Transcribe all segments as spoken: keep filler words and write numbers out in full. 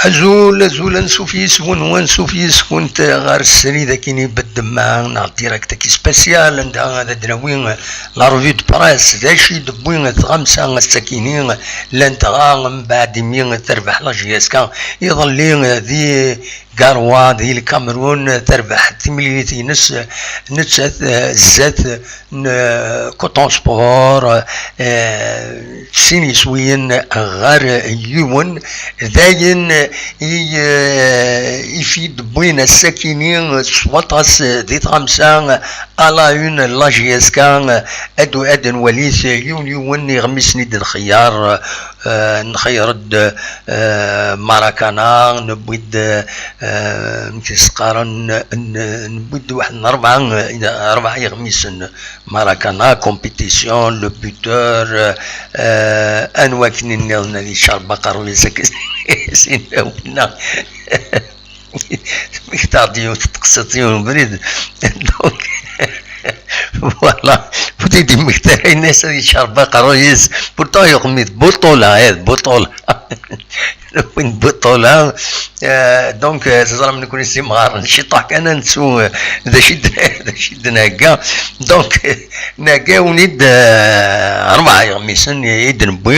Azul, azul, ansuf yis-wen, wansuf yis-kunt ɣer srid akkin ibedd ma neɣ direct akki spécial, anda ad d-nawi la revue de presse, d acu i d-tewwi tɣamsa ass-akini, llant dɣa mbeɛd imi terbeḥ la J S K iḍelli di Garoua di Lkamerun, terbeḥ timlilit-ines nettat, eh, zdat n, eh, Coton Sport, eh, sin yiswiyen ɣer yiwen. Dayen i, eh, i t-id-wwin ass-akini s waṭas di tɣamsa à la une la J S K, ad, ad nwali yiwen yiwen iɣmisen i d-nxeyyar, eh, nxeyyr-d, eh, Maracana, newwi-d, eh, amek i s-qqaren, n-, newwi-d waḥed n rebɛa, eh, rebɛa iɣmisen. Maracana, compétition, le buteur, eh, anwa akken nniḍen ad yeccer baqerru-is akken sin winna. Tmektaɣ-d yiwet teqsiḍ yiwen ubrid. Donc, voilà. Ur t-id-yemmekta ara yenna-as ad yeccer baqerru-is. Pourtant yuɣ-d buṭula, eh, buṭula. Win buṭula. Eh, donc, eh, teẓram nekkni s imɣaren ciṭuḥ kan ad nettu, eh, d acu i d-, d acu i d-nhegga. Donc, eh, nhegga-wen-id, eh, rebɛa iɣmisen i d-newwi,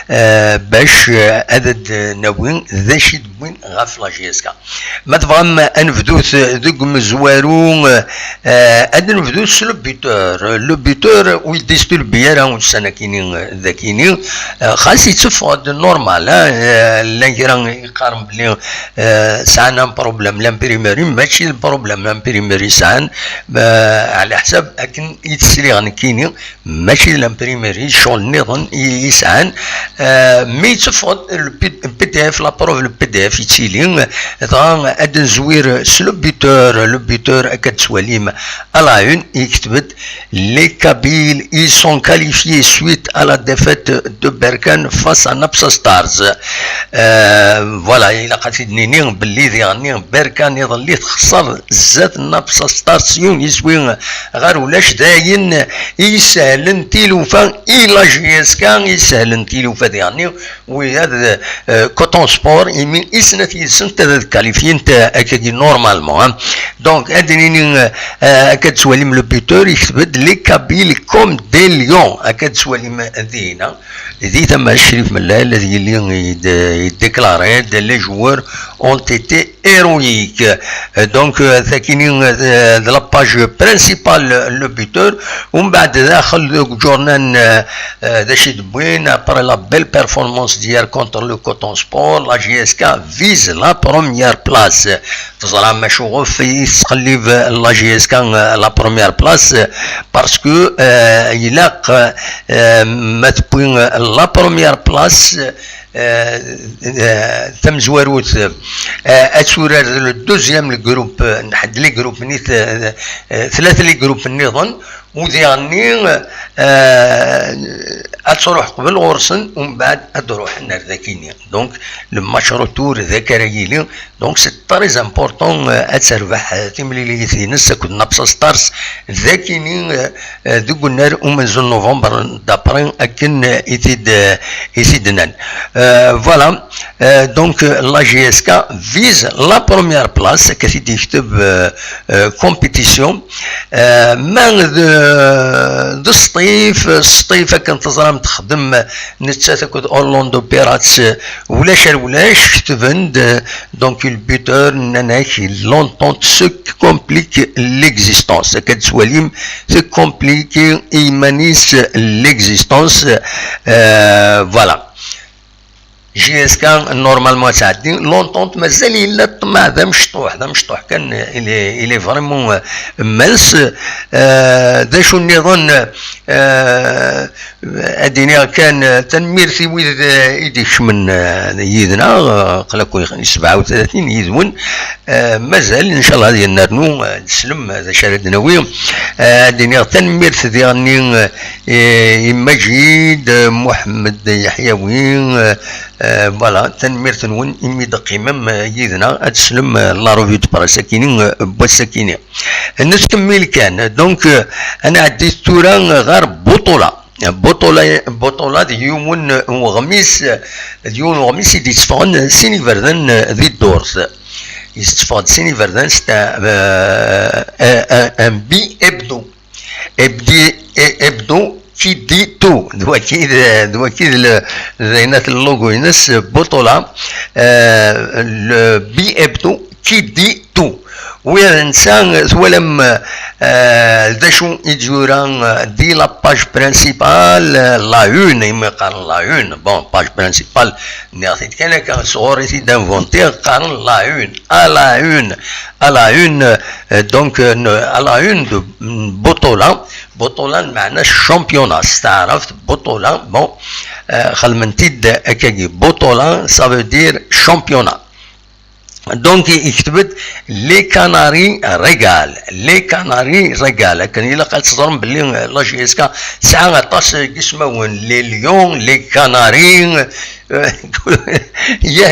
eh, bac, eh, ad d-nawi d acu i d-wwin ɣef la J S K. Ma tebɣam ad nebdut deg umezwaru, eh, ad nebdut s le buteur. Le buteur ur yeddisturbé ara ussan akini, eh, d akini. Eh, xas yetteffeɣ-d normal, eh, eh, llan kra yeqqaren belli, eh, sɛan un problème l'imprimerie, mačči d problème l'imprimerie sɛan, eh, ɛla ḥsab akken i tt-sliɣ nekkini, mačči d l'imprimerie, d ccɣel nniḍen i, i sɛan. Eh, mi yetteffeɣ-d le P-, P D F, la preuve, le P D F yettili, dɣa ad nezwir s le buteur, le buteur akka d-tettwalim à la une, yekteb-d: Les Kabyles, ils sont qualifiés suite à la défaite de Berkane face à Napsa Stars. Euh, voilà, ilaq ad t-id-nini belli diɣenni Berkane iḍelli texṣer zdat Napsa Stars s yiwen yiswi ɣer ulac. D ayen i yesehlen tilufa i la J S K, i yesehlen tilufa diɣenni wiyaḍ, euh, Coton Sport, imi i snat yid-sent ad, ad kalifyent, euh, akkagi normalement, hein. Donc, ad d-nini, euh, euh, akka d-tettwalim le buteur, yekteb-d: Les Kabyles comme des lions, akka d-tettwalim dinna. Di tama Crif Mellal, ad yili yed-, yedéclaré-d: Les joueurs ont été héroïques. Euh, donc, euh, takini, euh, de la page principale, le buteur. Umbeɛd daxel deg journal, euh, euh, d acu i d-wwin: Après la belle performance d'hier contre le Coton Sport, la J S K vise la première place. Teẓram acuɣef i tesqellib la J S K, euh, la première place? Parce que, euh, ilaq, euh, ma tewwi la première place, euh, euh, tamezwarut, euh, ad turar le deuxième, le groupe, euh, n ḥedd les groupes-nni, euh, euh, tlata les groupes nniḍen, u diɣenni, euh, ad truḥ qbel ɣur-sen, umbeɛd ad d-ruḥen ar dakini. Donc, le match retour d akka ara yili. Donc, c'est très important, euh, ad terbeḥ, euh, timlilit-ines akked Napsa Stars dakini, euh, euh, deg unnar umenzu n novembre, d'après akken, euh, i t-id, euh, i t-id-nnan. Euh, voilà. Euh, donc, euh, la J S K vise la première place, akka t-id-yekteb, euh, euh, compétition. Euh, ma d, d Sṭif, Sṭif akken teẓram texdem nettat akked Orlando Pirates, ulac ar ulac, ketben-d, euh, donc, le buteur, nnan-ak: L'entente se complique l'existence. Akka d-tettwalim, tecompliquer iman-is l'existence. Euh, voilà. J S K, normalement, ad tɛeddi. L'entente, mazal yella ṭṭmeɛ d amecṭuḥ, d amecṭuḥ kan, il est, il est vraiment, euh, mince. Euh, d acu nniḍen, euh, ad iniɣ kan, euh, tanemmirt i wid, euh, i d-ikecmen, euh, yid-neɣ, euh, aql-aken sebɛa u tlatin yid-wen. Euh, mazal, ncallah, ad yennernu, euh, ad d-teslem, euh, d acu ara d-nawi. Euh, ad iniɣ tanemmirt diɣenni, euh, i, i Majid, euh, Muḥemmed Yeḥyawi, euh, euh, voilà, tanemmirt-nwen imi d-teqqimem, euh, yid-neɣ, ad teslem, euh, la revue de presse akini, euh, n wass-akini. Nettkemmil kan, donc, euh, ad nɛeddi tura ɣer Buṭula. Buṭula, Buṭula d yiwen n uɣmis, d yiwen n uɣmis i d-yetteffɣen sin iberdan di ddurt. Yetteffeɣ-d sin iberdan s ta-, eh, eh, eh, un bi hebdo. Hebdi-, eh, hebdo qui dit tout. D waki d, d waki d le, d ayna-t logo-ines, Buṭula, eh, le bi hebdo qui dit tout. Ula d netta, twalam, eh, d acu i d-yura, eh, di la page principale, eh, la une, imi qqaren la une, bon, page principale, nniɣ-t-id kan akka, sɣur i t-id-inventiɣ, qqaren la une, à la une, à la une, eh, donc, eh, ne-, à la une de, mm, Buṭula, Buṭula, lmeɛna championnat, s taɛrabt, Buṭula, bon, eh, xedmen-t-id akkagi, Buṭula, ça veut dire championnat. Donc, yekteb-d les Canaries régalent, les Canaries régalent. Akken ilaq ad teẓrem belli, euh, la J S K tesɛa aṭas n yismawen, les Lions, les Canaries, euh, ya,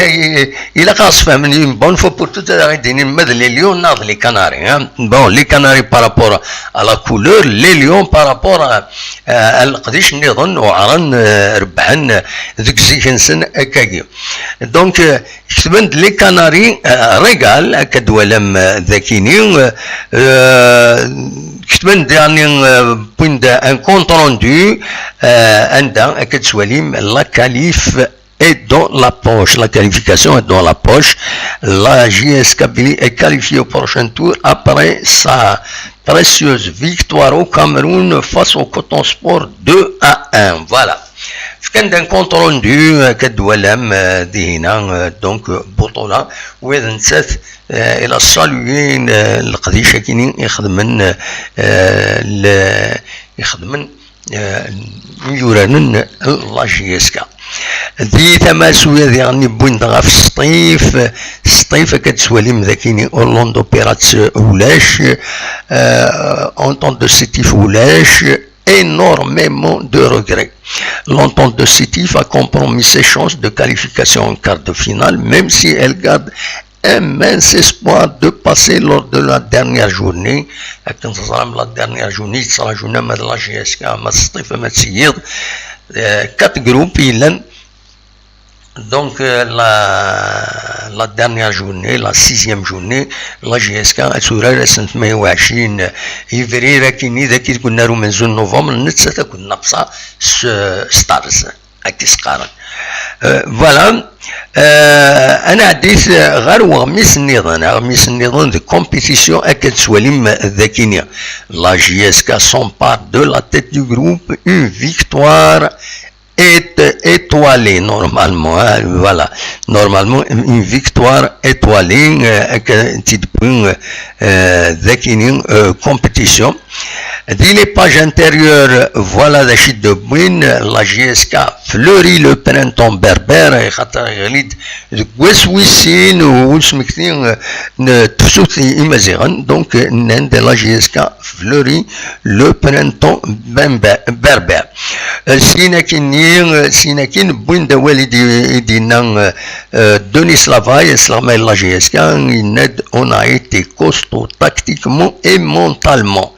ilaq ad ɣ-sfehmen une bonne fois pour toutes, ad aɣ-d-inin ma d les Lions neɣ d les Canaries, hein. Bon, les Canaries par rapport à la couleur, les Lions par rapport à, à, à leqdic nniḍen, uɛren, euh, rebḥen, euh, deg zik-nsen akkagi. Donc, euh, Ketben-d les Canaries, euh, régalent, akka d-twalam, euh, dakini, euh, euh, ketben-d, yeɛni, euh, wwin-d un compte rendu, euh, anda, akka d-tettwalim, la qualif est dans la poche, la qualification est dans la poche, la J S Kabylie est qualifiée au prochain tour après sa précieuse victoire au Cameroun face au Coton Sport deux à un. Voilà. Fkan-d un compte rendu, euh, akka d-twalam, euh, dihina, euh, donc, euh, Buṭula, u d nettat, euh, il a salué, euh, leqdic-akini ixedmen, euh, le, ixedmen, euh, imyuraren n la J S K. Di tama-s, wid i ɣ-n-iwwin ɣef Sṭif, Sṭif, akka d-tettwalim dakini, Orlando Pirates ulac, euh, Entente de Sétif ulac, énormément de regrets. L'Entente de Sétif a compromis ses chances de qualification en quart de finale, même si elle garde un mince espoir de passer lors de la dernière journée. Akken teẓram, la dernière journée, yettṛajun ama d la J S K, ama d Sṭif, ama d Syiḍ. Euh, quatre groupes i yellan. Donc, euh, la, la dernière journée, la sixième journée, la J S K ad turar ass n tmanya u ɛecrin yebrir akini, d akid kunnar umenzu n novembre, nettat akked Nafsa s, s Stars, akka i s-qqaren. Euh, voilà. Euh, ad nɛeddi ɣer weɣmis nniḍen, aɣmis nniḍen de compétition, akka d-tettwalim dakini. La J S K s'empare de la tête du groupe, une victoire est étoilée, normalement, hein, voilà. Normalement, une victoire étoilée, euh, akka i tt-id-wwin, euh, dakini, euh, compétition. Di les pages intérieures, voilà d acu i d-wwin, la J S K fleurit le printemps berbère, xaṭer yeɣli-d deg wass wis sin n usmekti, euh, n tefsut i Imaziɣen, donc, euh, nnan-d la J S K fleurit le printemps bembe-, berbère. Euh, syin akini, euh, syin akin, wwin-d awal i d-, i d-yenna, euh, euh, Denis Lavaille, asleɣmay n la J S K, yenna-d, on a été costaud tactiquement et mentalement.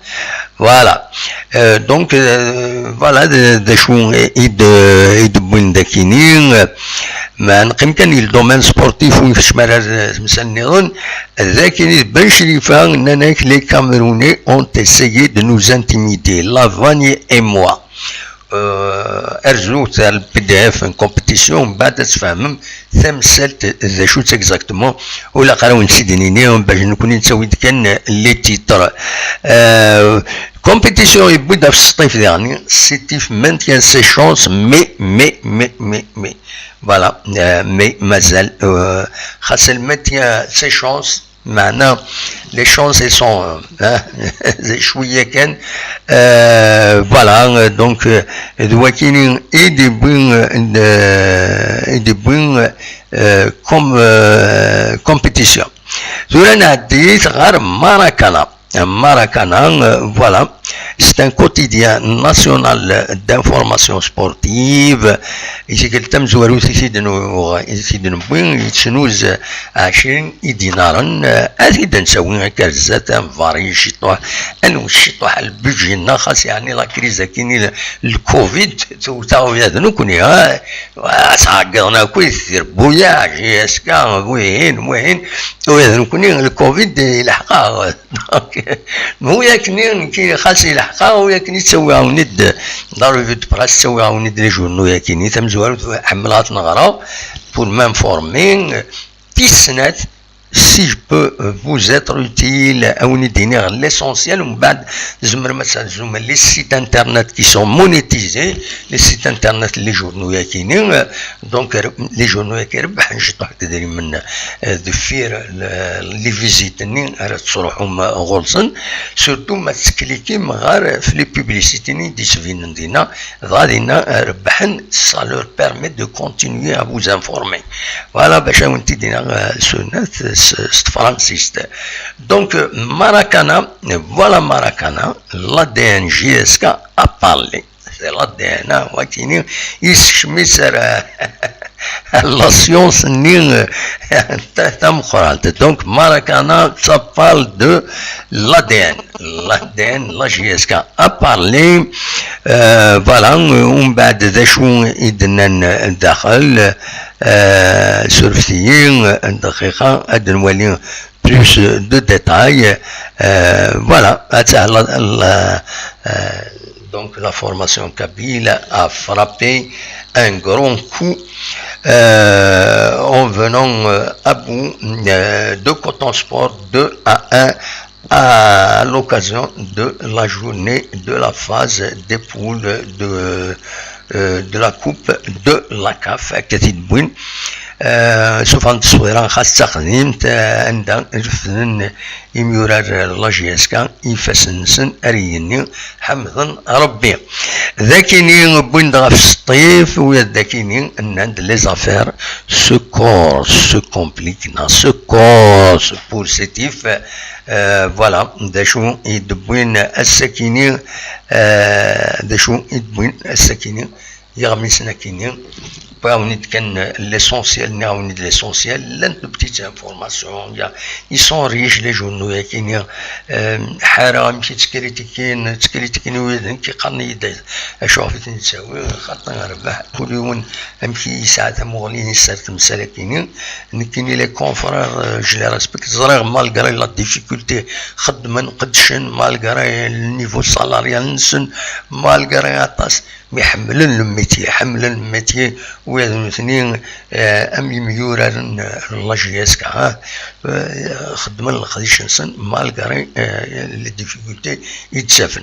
Voilà. Euh, donc, euh, voilà d, d acu i d, i d-wwin dakini. Ma neqqim kan i le domaine sportif, ur nkeččem ara ar temsal nniḍen, dakini d Ben Chlifa, nnan-ak, les Camerounais ont essayé de nous intimider, Lavagne et moi. Euh, arzut ar le P D F n compétition, mbeɛd ad tfehmem tamsalt d acu-tt exactement. Ur ilaq ara wen-tt-id-nini, bac nekni nettawi-d kan les titres. Euh, compétition yewwi-d ɣef Sṭif diɣen. Sétif maintient ses chances, mais, mais, mais, mais, mais. Voilà, euh, mais mazal, euh, xas elle maintient ses chances, meɛna les chances sont, euh, hein, cwiya kan. Euh, voilà, euh, donc, euh, d wakini i d-iwwi, euh, d, i d-iwwi, euh, comme, euh, compétition. Tura nɛeddi ɣer Maracana. Maracana, euh, voilà. C'est un quotidien national d'information sportive. I tikkelt tamezwarut i t-id-nuɣ, i t-id-newwi, yettnuz ɛecrin idinaren, euh, ad t-id-nsawi akka ar zdat, ad nbari ciṭuḥ, ad newwi ciṭuḥ lbudjet-nneɣ, xas yeɛni la crise akkin, le covid, tewwet-aɣ ula d nekkni, ha? Sɛeggeḍen akk tirebbuyaɛ, J S K, wihin, wihin, ula d nekkni, le covid, ilḥeq-aɣ. Donc, wi akken nekki xas ilḥeq-aɣ, wi akken yettawi-aɣ-d la revue de presse, yettawi-aɣ-d les journaux-yakini, tamezwarut ḥemmleɣ ad ten-ɣreɣ, pour m'informer, tis snat, si je peux vous être utile, ad wen-d-iniɣ l'essentiel, mbeɛd tzemrem ad terzum les sites internet qui sont monétisés, les sites internet n les journaux-yakini, euh, donc, euh, les journaux-yaki rebbḥen ciṭuḥ n yedrimen, euh, deffir le-, les visites-nni ara tettruḥum ɣur-sen, surtout ma tetteklikim ɣer, euh, les publicités-nni d-yettbinen dinna, dɣa dinna, euh, rebbḥen, ça leur permet de continuer à vous informer. Voilà, bac ad wen-t-id-iniɣ, euh, s, s, s tefransist. Donc, euh, Maracana, voilà Maracana, l'A D N J S K a parlé. C'est l'A D N, hein, wakini, yessekcem-itt ar, ar la science-nni, euh, ta-, tameqqrant. Donc, Maracana, ça parle de l'A D N. L'A D N, la J S K a parlé. Euh, voilà, euh, umbeɛd d acu i d-nnan daxel, euh, surfet-iyi, euh, dqiqa, ad nwali plus de détails. Euh, voilà, attah, la, la, euh, donc la formation kabyle a frappé un grand coup, euh, en venant, euh, à bout, euh, de Coton Sport deux à un à l'occasion de la journée de la phase des poules de, euh, de la Coupe de la CAF, akka i t-id-wwin. Euh, sufɣen tteswira xas d taqdimt, euh, anda refden imyurar n la J S K ifassen-nsen ar igenni, ḥemden Rebbi. D akini wwin-d ɣef Sṭif, wiyaḍ d akini nnan-d les affaires se corsent, se compliquent, neɣ se corsent pour Sétif. Euh, voilà, d acu i d-wwin ass-akini, euh, d acu i d-wwin ass-akini, iɣmisen akini. Wwiɣ-awen-id kan l'essentiel, nniɣ-awen-id l'essentiel, llant de petites informations, il y a, ils sont riches les journaux-yakini, euh, ḥareɣ amek i ttkritikun, ttkritikun wid nekk iqqaren-iyi-d acuɣef i ten-id-ttawiɣ, xaṭi rrbeḥ, kul yiwen amek i yesɛa tamuɣli-ines ar temsal-akini. Nekkini, les confrères, euh, je les respecte. Ẓriɣ, malgré la difficulté, xeddmen, qeddcen, malgré le niveau salarial-nsen, malgré aṭas, mi ḥemmlen le métier, ḥemmlen le métier, wiyaḍ nutni, euh, am yimyuraren, euh, n la J S K, hein, euh, xeddmen leqdic-nsen, malgré, euh, les difficultés i d-ttafen.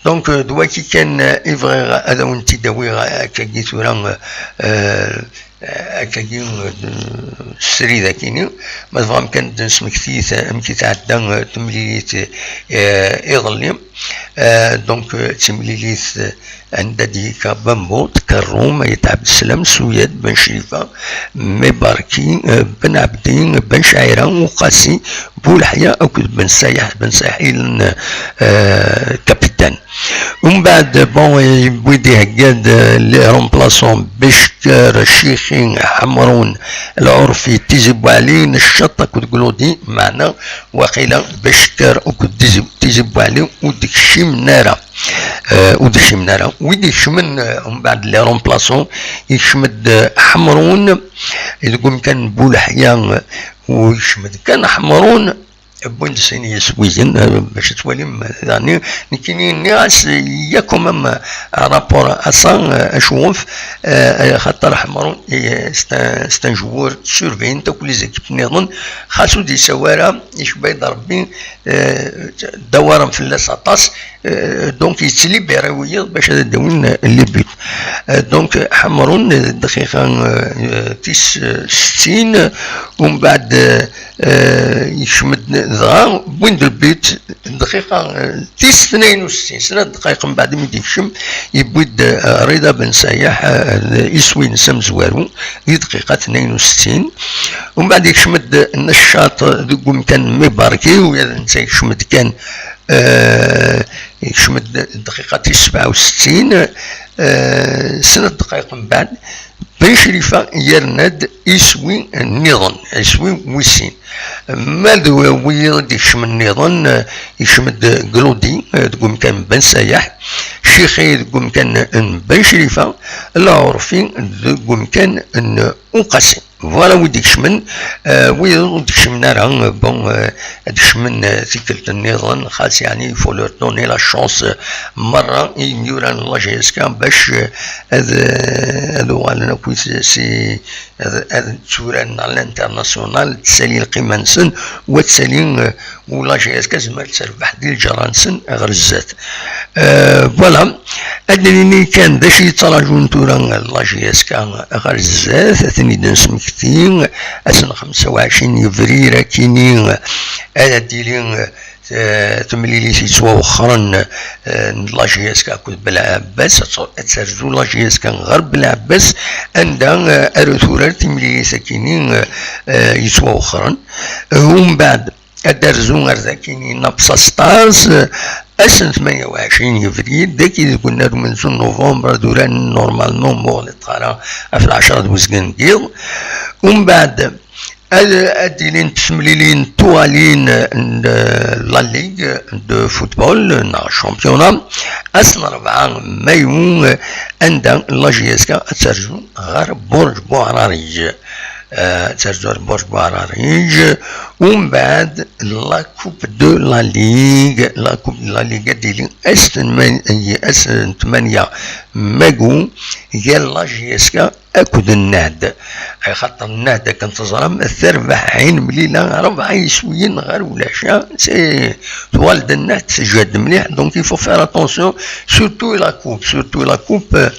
Donc, euh, d waki kan, euh, i bɣiɣ ad awen-t-id-awiɣ, euh, akkagi tura, euh, euh, akkagi, euh, d-, srid akini. Ma tebɣam kan ad d-nesmekti-t, amek i tɛedda, euh, temlilit, euh, iḍelli. Euh, donc, euh, d timlilit, euh, anda d-yekka Bambo, Tkerrum, Ayt Ɛebdeslam, Suyad, Ben Crifa, Mebarki, euh, Ben Ɛebdi, Ben Cɛira, Uqasi, Buleḥya akked Ben Sayeḥ, Ben Saḥil, euh, capitaine. Umbeɛd, bon, yewwi-d ihegga-d, euh, les remplaçants Becker, Cixi, Ḥemrun, Lɛurfi, Tizi Bouɛli, Neccaṭ akked Glodi, meɛna waqila Becker akked Tizi, Tizi Bouɛli ur d-kcimen ara. Euh, ur d-kcimen ara. Wid ikecmen, euh, umbeɛd les remplaçants, ikcem-d, euh, Ḥemrun, deg umkan n Buleḥya, euh, u ikcem-d kan Ḥemrun, wwin-d sin yiswiyen, euh, bac ad twalim, euh, daɣen, nekkini nniɣ-as, il y a quand même, euh, un rapport à ça, euh, acwuf, euh, xaṭer Ḥemrun, euh, c'est un, c'est un joueur surveillant akk les équipes nniḍen, xas ur d-yessaw ara, icba-yi-d Rebbi, euh, ddawaren fell-as aṭas, euh, donc yettlibiri wiyiḍ bac ad d-awin, euh, les buts. Euh, donc Ḥemrun, euh, dqiqa, euh, euh, tis, euh, settin, umbeɛd, euh, euh, yekcem-d dɣa, wwin-d le but, dqiqa, eh, tis tnayen u settin, snat ddqayeq mbeɛd mi d-yekcem, yewwi-d, eh, Rida Ben Sayaḥ, eh, iswi-ines amezwaru, di dqiqa tnayen u settin. Umbeɛd yekcem-d Neccaṭ deg umkan n Mibarki, u yal netta yekcem-d kan, eh, yekcem-d dqiqa tis sebɛa u settin, eh, snat ddqayeq mbeɛd, Ben Crifa yerna-d iswi nniḍen, iswi wis sin. Ma d wi-, wiyiḍ i d-ikecmen nniḍen, eh, ikcem-d Glodi, eh, deg umkan n Ben Sayaḥ, Cixi deg umkan n Ben Crifa, Laɛurfi deg umkan n Uqasi. Voilà wid ikecmen, eh, wid ur d-kecmen ara, eh, bon, eh, ad kecmen, eh, tikkelt nniḍen, xas yeɛni, il faut leur donner la chance, eh, merra i yimyura n la J S K bac, eh, ad, eh, ad uɣalen akk si, ad, ad tturaren à l'international, ad tsali lqima-nsen, u ad tsali, eh, u la J S K tezmer ad terbeḥ di lǧerra-nsen ɣer zdat. Eh, voilà. Ad d-nini kan d acu yettraǧun tura la J S K ɣer zdat, ad ten-id-nesmekti, ass n xemsa u ɛecrin yebrir akini, ad d-tili, eh, temlilit yettwawexxren, eh, n la J S K akked Belɛebbas, ad tt-, ad terzu la J S K ɣer Belɛebbas, anda, eh, ara turar timlilit akini, eh, eh, yettwawexxren. Eh, umbeɛd, ad d-terzu ar dakini Napsa Stars, eh, ass n tmanya u ɛecrin yebrir, dagi deg unnar umenzu n novembre, ad uraren normalement, ma ur ɣliṭeɣ ara, ɣef lɛecra d wezgen n yiḍ. Umbeɛd, ad, ad d-ilint temlilin tuɣalin n, eh, la Ligue de football, neɣ championnat, ass n rebɛa mayu, eh, anda la J S K ad terzu ɣer Burǧ Buɛrariǧ. Eh, ad terzu ɣer Burǧ Buɛrariǧ. Umbeɛd, la Coupe de la Ligue, la Coupe de la Ligue ad d-tili ass n tman-, ass n tmanya mayu, gar la J S K akked Nnehd. Axaṭer Nnehd, akken teẓram, terbeḥ ɛin mlila rebɛa yiswiyen ɣer ulac. C'est, tuɣal-d Nnehd tejhed mliḥ, donc il faut faire attention, surtout la Coupe, surtout la Coupe, eh,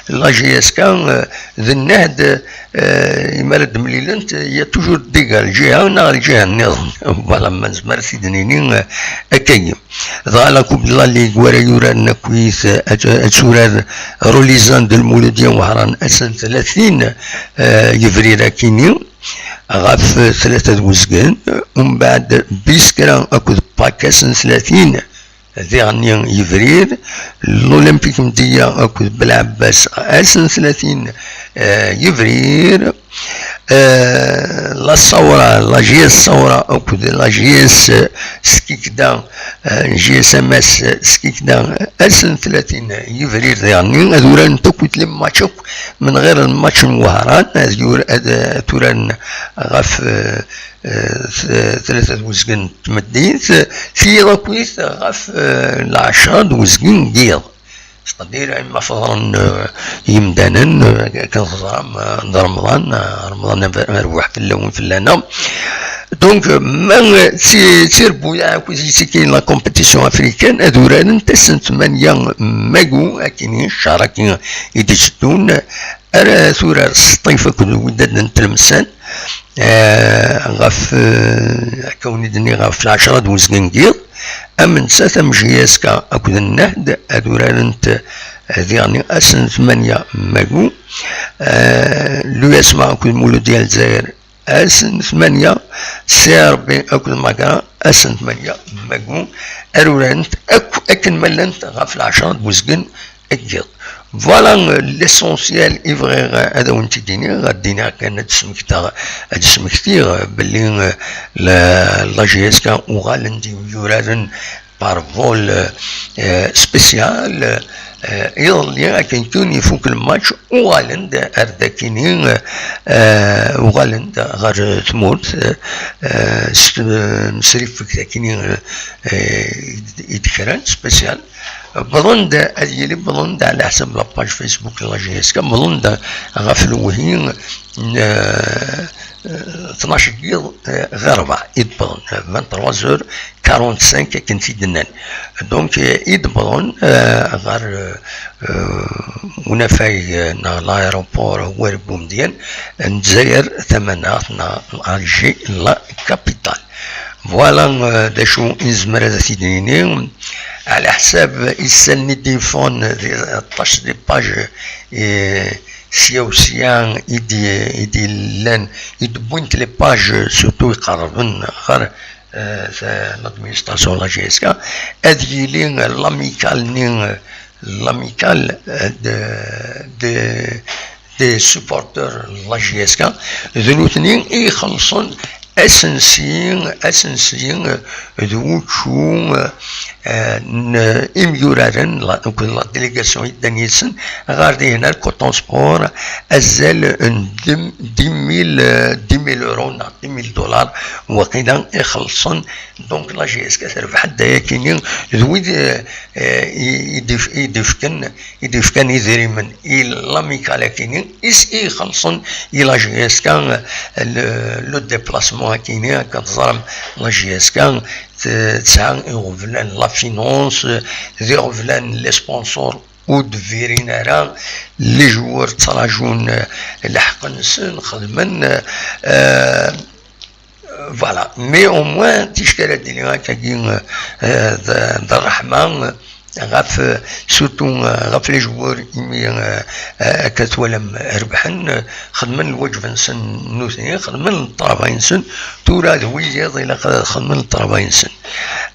la J S K, eh, d Nnehd, eh, imi ara d-mlilent, il y a toujours des gars, lǧiha neɣ lǧiha nniḍen. Voilà, ma nezmer ad t-id-nini, eh, akkagi. Dɣa la Coupe de la Ligue, wara yuraren akkit, eh, ad, ad turar Rolizan d Lmuludya n Wehran ass n tlatin, eh, yebrir akini, ɣef tlata d wezgen, umbeɛd Biskra akked Pak ass n tlatin, diɣenni yebrir, l'Olympique Mdiya akked Belɛebbas ass n tlatin, eh, yebrir, eh, la Sawra, la J S Sawra akked la J S Skikda, eh, J S M S Skikda, ass n tlatin yebrir diɣenni, ad urarent akkit les matchs akk, min ɣir lmatch n Wehran, ad yur-, ad, eh, turaren ɣef, eh, eh, t-, tlata d wezgen n tmeddit, tiyiḍ akkit ɣef, eh, lɛecra d wezgen n yiḍ. C'est-à-dire, ayen ma feḍren, eh, yimdanen, eh, akken teẓram, eh, d Remḍan, eh, Remḍan aver-, arbuḥ fell-awen, fell-aneɣ. Donc, eh, ma, eh, d ti-, d tirebbuyaɛ akkit yettikin la compétition africaine, ad urarent ass n tmanya mayu, akini, ccer-agi i d-iteddun, ara turar Sṭif akked Wydad n Tlemsan, eh, ɣef, eh, akka wen-d-nniɣ, ɣef lɛecra d wezgen n yiḍ, am nettat am J S K akked Nnehd ad urarent, eh, diɣenni ass n tmanya mayu, eh, l'U S M A akked Muludya n Lezzayer ass n tmanya, C R B akked Magra ass n tmanya mayu, ad urarent akk akken ma llant ɣef lɛecra d wezgen n yiḍ. Voilà, euh, l'essentiel i bɣiɣ ad awen-t-id-iniɣ, ad d-iniɣ kan ad d-smekteɣ, ad d-smektiɣ belli, euh, la, la J S K uɣalen-d yuraren par vol, euh, spécial, euh, iḍelli akken kan ifuk lmatch, uɣalen-d ar dakini, euh, uɣalen-d ɣer tmurt, euh, s t-, s trifekt akini, euh, i d-, i d-kran spécial. Wwḍen-d, ad yili wwḍen-d ɛla ḥsab la page Facebook n la J S K, wwḍen-d ɣef lewhi n, eh, eh, tnac n yiḍ, eh, ɣer rebɛa i d-wwḍen, eh, vingt-trois heures quarante-cinq akken t-id-nnan. Donc, eh, i d-wwḍen, eh, ɣer, eh, unafag, eh, neɣ l'aéroport Waregbu Mdyan n Lezzayer tamaneɣt neɣ Alger la capitale. Voilà, euh, d acu i nezmer ad t-id-nini. Ɛla ḥsab isallen i d-yeffɣen di ṭṭac di page, eh, sya u sya i d-, i d-llan, i d-wwint les pages, surtout iqerben ɣer, euh, l'administration n la J S K, ad yili l'amicale-nni, l'amicale, euh, de, de, des supporters n la J S K, d nutni i ixellṣen asensi, asensi, eh, d wučču, eh, n imyuraren, la, donc la délégation i ddan yid-sen, ɣer dihin ar Coton Sport, azal n dix mille, eh, dix mille euros neɣ dix mille dollars, waqila ixellṣen. Donc la J S K terbeḥ-d ayakini d wid, eh, eh, i, i d-, i d-ifken i d-ifkan idrimen i l'amicale akini, i s-, i ixellṣen i la J S K, le, le déplacement akini, akken teẓram la J S K t-, tesɛa iɣeblan la finance, d iɣeblan les sponsors ur d-virin ara, les joueurs ttraǧun, eh, lḥeqq-nsen, xedmen, eh, Voilà, mais au moins ticki ara d-iniɣ akkagi, euh, d, d ṛṛeḥma, euh, ɣef, euh, surtout, euh, ɣef les joueurs imi, euh, euh, akka twalam rebḥen, euh, xedmen lwaǧeb-nsen nutni, xedmen ṭṭrabay-nsen, tura d wiyiḍ ilaq ad xedmen ṭṭrabay-nsen.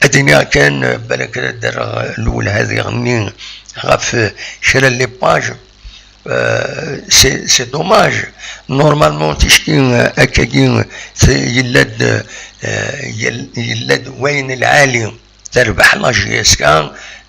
Ad d-iniɣ kan, euh, balak ad d-rreɣ lwelha diɣenni ɣef, euh, kra n les pages, Euh, c'est, c'est dommage. Normalement, ticki, euh, akkagi, euh, c'est, yella-d, euh, yel-, yella-d wayen lɛali terbeḥ la J S K,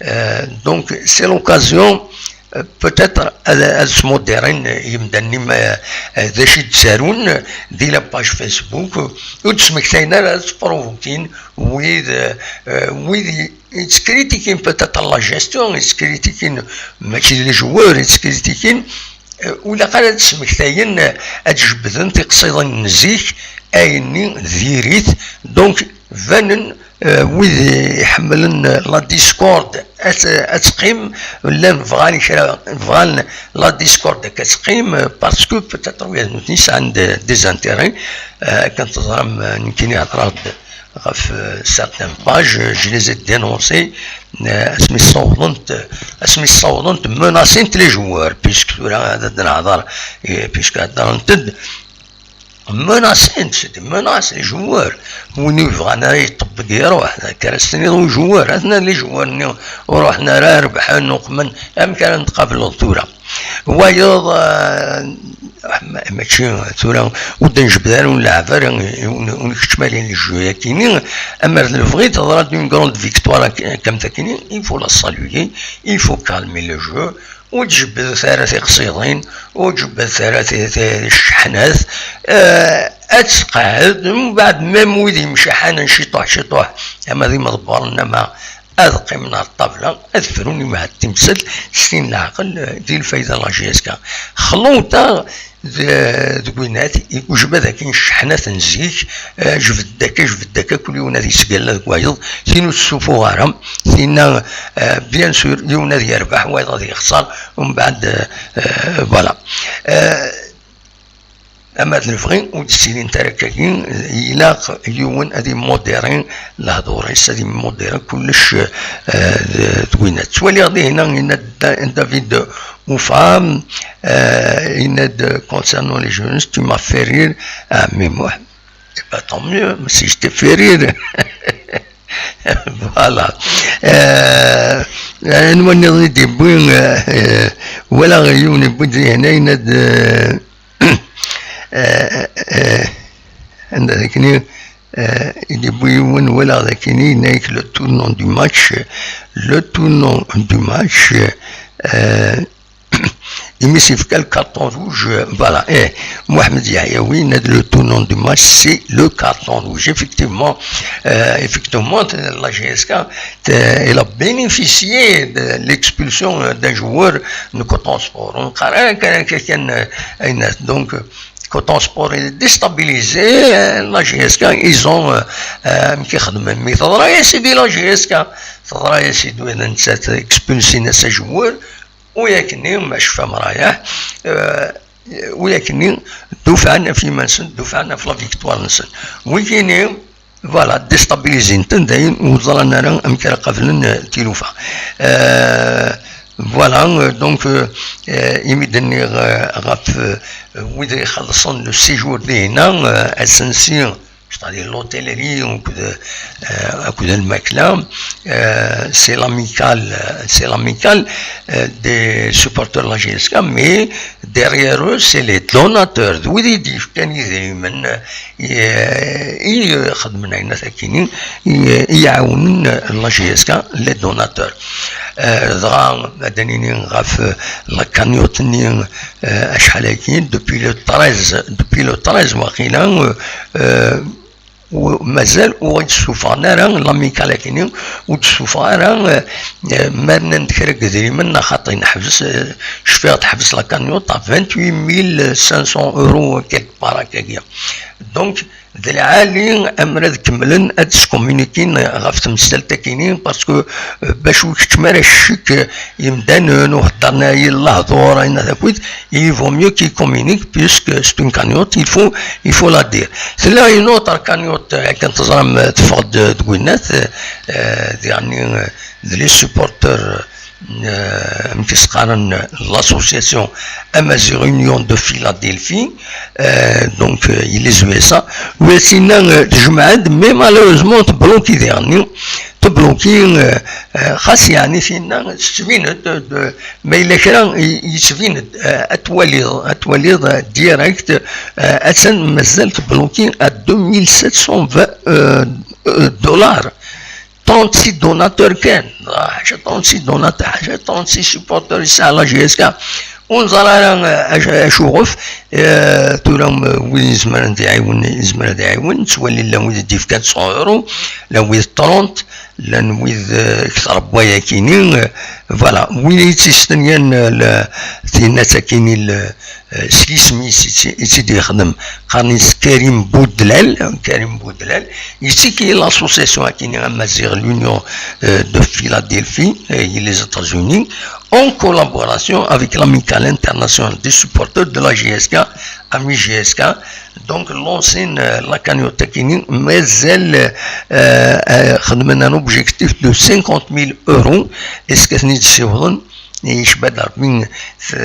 euh, donc c'est l'occasion, euh, peut-être ad, ad smuddiren yimdanen-im, euh, euh, d acu i d-ttarun di la page Facebook, ur d-smektayen ara, ad sprovokin wid, euh, euh, wid i, i yettkritikun peut-être la gestion, i yettkritikun mačči d les joueurs, i yettkritikun, euh, ur ilaq ara ad smektayen, euh, ad jebden tiqsiḍin n zik, ayenni diri-t. Donc, banen, euh, wid iḥemmlen la discorde ad, ad teqqim, llan bɣan kra, bɣan la discorde ad teqqim, euh, parce que peut-être wid nutni sɛan de-, des intérêts, euh, akken teẓram, euh, nekkini hedreɣ-d ɣef, euh, certaines pages, euh, je les ai dénoncées, euh, asmi ssawḍent, asmi ssawḍent menacent les joueurs, puisque tura ad d-nehḍer, eh, puisque heddrent-d, menacent, c'est des menaces, les joueurs. Win ur yebɣan ara yeṭṭebbeg iruḥ, d akken ara s-tiniḍ i joueurs, atnan les joueurs-nni ur ruḥen ara, rebḥen, uqmen, amek ara n-tqableḍ tura? Wayeḍ, eh, ma-, mačči tura ur d-njebbed ara, ur nleɛɛeb ara, ur n-, ur nkeččem ara les jeux-akini, amer d lebɣi teḍra-d une grande victoire ak-, comme takini, il faut la saluer, il faut calmer le jeu, ur d-jebbdet ara tiqsiḍin, ur d-jebbdet ara ti-, ti-, cceḥnat, eh, ad tqeɛɛed, mbeɛd même wid yemcaḥanen ciṭuḥ ciṭuḥ, ama d imḍebbren, ama ad qqimen ar ṭṭabla, ad frun imɛad timsel, s tin leɛqel, eh, di lfayda n la J S K. Xluṭa d-, deg winat, iwjeb ad akin cceḥnat n zik, eh, jbed-d akka, jbed-d akka, kul yiwen ad yesgalla deg wayeḍ, tin ur tessufuɣ ara, tinna, eh, bien sûr, yiwen ad yerbeḥ, wayeḍ ad yexṣer, umbeɛd, eh, eh, voilà. Eh, Ama d lebɣi, ur d-ssilint ara akkagi, ilaq yiwen ad immudiri lehdur-is, ad immudiri kullec, eh, d, d winna. Ttwaliɣ dihinna, yenna-d Da-, David Ufa, eh, yenna-d, concernant les jeunes, tu m'as fait rire, ah, mais moi, eh ben, tant mieux, si je t'ai fait rire. Voilà. Eh, anwa nniḍen i d-yewwi, eh, eh, walaɣ yiwen yewwi-d dihinna, yenna-d, eh, Eh, eh, anda d akni, eh, i d-yewwi yiwen, walaɣ d akini, yenna-yak le tournant du match, le tournant du match, eh, imi s-yefka le carton rouge, voilà, eh, Mohamed Yahiaoui, yenna-d le tournant du match, c'est le carton rouge. Effectivement, euh, effectivement, la J S K, euh, elle a bénéficié de l'expulsion, euh, d'un joueur de Coton Sport. On dirait que, que, que, euh, donc, euh, Coton Sport est déstabilisé, euh, la J S K, ils ont, euh, euh, amek i xedmen. Mi teḍra-yas-id i la J S K, teḍra-yas-id win n nettat, expulsin-as ajewwir, u yakni, ma cfam rayeḥ, euh, u yakni, dufɛen ɣef yiman-nsen, dufɛen ɣef la victoire-nsen. Wigini, Voilà, déstabilisé-ten, dayen ur ẓran ara amek ara qablen, euh, tilufa. Euh, voilà, euh, donc, euh, euh, imi d-nniɣ, euh, ɣef, euh, wid ixellṣen le séjour dinna, euh, asensi, c'est-à-dire l'hôtellerie, donc, euh, euh, akked lmakla, euh, c'est l'amicale, euh, c'est l'amicale, euh, des supporters de la J S K, mais derrière eux, c'est les donateurs, d wid i d-yefkan idrimen, i, i xedmen ayen akini, i, i iɛawnen la J S K, les donateurs. Euh, dɣa, ad d-nini ɣef, euh, la cagnotte-nni, euh, acḥal-agi, depuis le treize, depuis le treize, waqila, euh, euh, u-, mazal ur d-ssufɣen ara l'amicale akini, ur d-ssufɣen ara, euh, euh, ma rnan-d kra n yedrimen, neɣ xaṭi, neḥbes, euh, cfiɣ teḥbes la cagnotte à vingt-huit mille cinq cents euros quelque part akkagi. Donc, d lɛali amer ad kemmlen ad skommunikin ɣef temsalt akini, parce que, euh, bac ur keččem ara ccek, euh, imdanen, ur heddren ara i lehdur, ayen akk, il vaut mieux qu'ils communiquent, puisque c'est une cagnotte, il faut, il faut la dire. Tella une autre cagnotte, euh, akken teẓram, euh, teffeɣ-d, euh, deg winnat, euh, euh, d, yeɛni, euh, d les supporters, euh, amek i s-qqaren, l'association Amazigh Union de Philadelphie, euh, donc, euh, les U S A, u s-inna, euh, tejmeɛ-d, mais malheureusement tebloki diɣenni, tebloki, euh, euh, xas yeɛni tinna tettbin-d, euh, ma yella kra i, yettbin-d, euh, ad twaliḍ, ad twaliḍ, euh, direct, euh, attan mazal tebloki à deux mille sept cent vingt, euh, euh, dollars. Trente-six donateurs kan, ah, ḥaca trente-six donateurs, ḥaca trente-six supporters yesɛa la J S K. Ur neẓri ara, eh, acu, acuɣef, eh, tura, eh, wid izemren ad iɛiwen, izmer ad iɛiwen, nettwali llan wid i d-yefkan cent euros, llan wid trente, llan wid, eh, kter n wayakini, eh, voilà, win i tt-istenyan, eh, le-, tinnat akini, le-, eh, s yisem-is i tt-, i tt-id-yexdem. Qqaren-is Karim Boudelal, Karim Boudelal, yettiki l'association akini Amazigh, l'Union, euh, de Philadelphie, euh, et les États-Unis, en collaboration avec l'Amicale internationale des supporters de la J S K, Ami J S K. Donc, lancer, euh, la cagnotte akini, mazal, euh, euh, xedmen un objectif de cinquante mille euros, est-ce que c'est une Yecba-d Ṛebbi, t-,